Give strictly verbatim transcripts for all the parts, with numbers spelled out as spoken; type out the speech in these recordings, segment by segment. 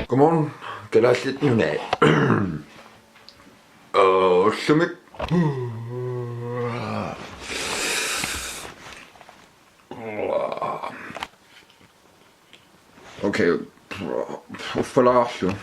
Come on, Kalaallit Nunaat. Ullumi. Okay. Uffalaarlu.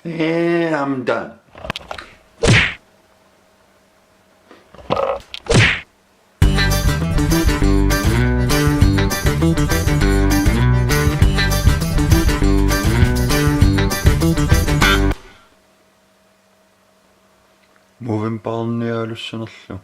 Eh, I'm done. Movembarnialussanerlu.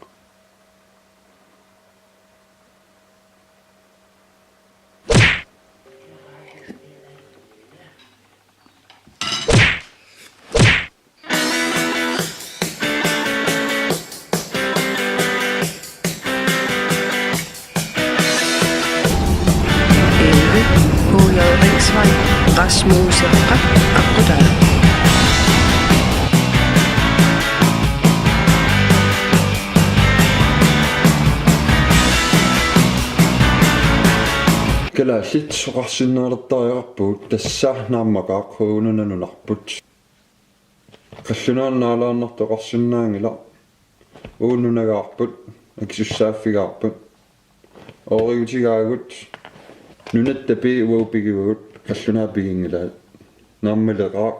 Erik H J Riksvej, Rasmus Seppä, Aqqutaani. Kalaallit oqarsinnaalertariaqarpugut, tassa naammaqaaq, uununa nunarput. Qallunaat naalaannartut oqarsinnaanngilaq. Uagut nunagaarput, akisussaaffigaarput. Ooriutigaagut, nunatta B uagut pigivagut, qallunaat piginngilaat. Naammaleqaaq.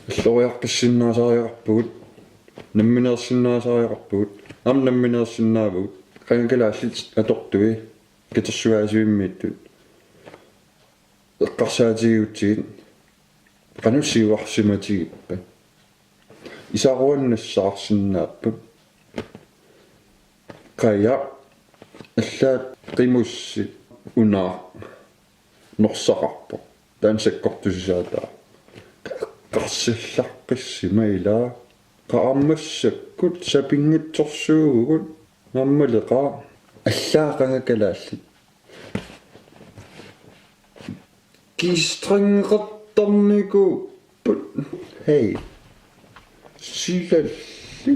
Alloriaqqissinnaasariaqarpugut, nammineersinnaasariaqarpugut, aamma nammineersinnaavagut. Qanga kalaallit atortui katersugaasivimmiittut eqqarsaatigigutsigit qanoq siuarsimatigippat? Isaruannassaarsinnaapput. Qaja, allaat qimussi una norsaqarpoq. Taanna sakkortusisaataaq. Eqqarsallaqqissima ilaa. Qaa massakkut sapinngitsorsuuvugut. Naammaleqaaq. Allaat qanga kalaallit. G-stringertarnikuupput. Hej. Silalli.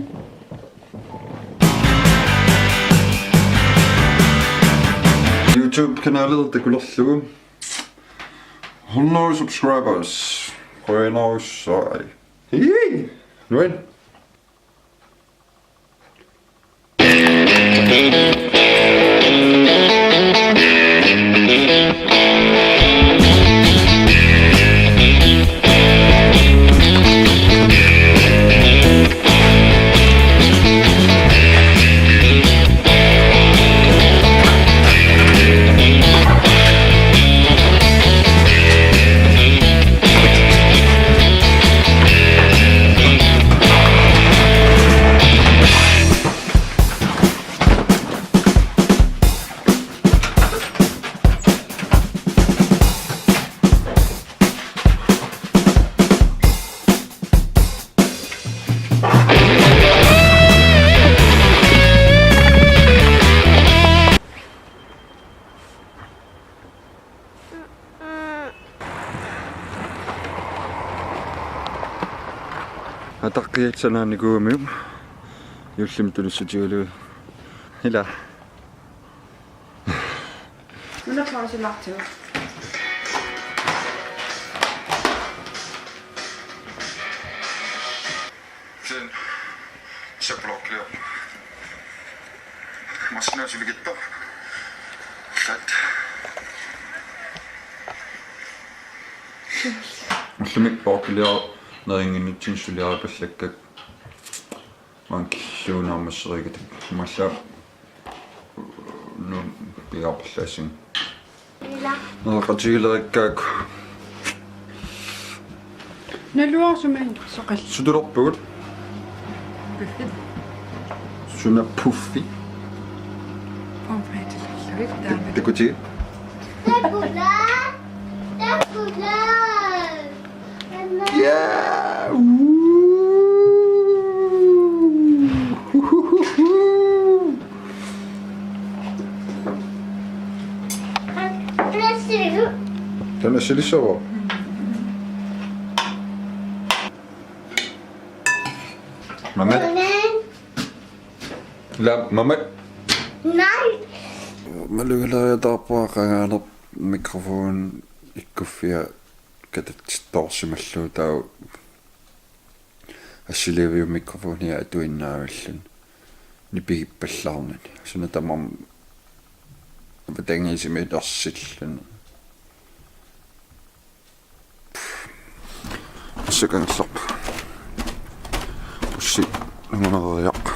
YouTube-kanali takulerlugu. Hundrede subscribers. Qujanarsuaq. Hej. Nuan. Ataqqiat sanaanikuugamik juullimi tunissutigalugu. Ila. Una pausilaartigu. Sen se blokkeo. Masina sulikitto. Sat. Ullumi porkiliar neringinnitsin suliaripallakkak mankilluunaammasserigatik malla nu pigaarpallaassin. Ila. Nereqatigilerikkaak. Naluara sumi soqal. Sutulerpugut. Puffit. Suna puffi. Pomfritilluit taama. Takuti. Takuti. Takuti. Yeah. Woo. Taanna silissavara. Mamat. Ila, mamat. Malugilaariataarpara qangaaneq mikrofon ikkuffia katatsittoorsimallugu taava assiliiviup mikrofonia atuinnaavilluni nipigippallaarnani. Suna tamarmi avatangiisimik ersilluni. Assakangerlarput. Bussi nunguneriaq.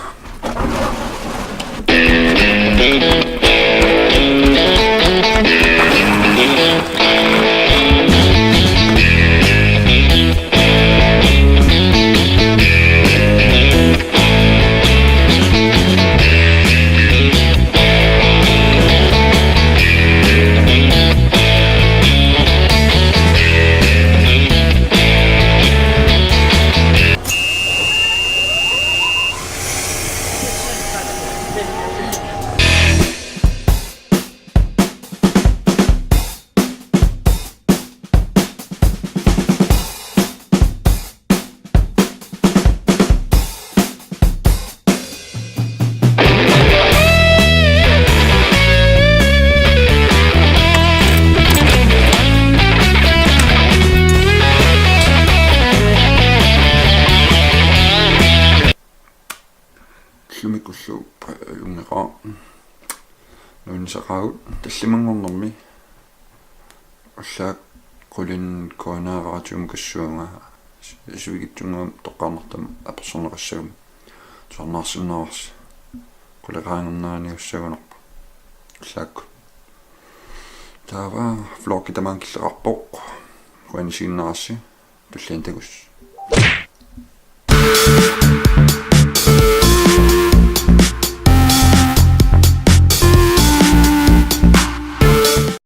Ullumi ulluup ajunngilaq. Nuannisaqaagut tallimanngornermi. Ullaaq qulinik K N R-ip raatiumut kassuunga, sivikitsunnguamik toqqaannartumik apersorneqassaguma. Tusarnaarsinnaavarsi. Quleqaannarniussagunarpoq. Ullaakkut. Taava vlogi tamaanga killeqarpoq. Qujanaq isiginnaarassi. Tulliani takuss.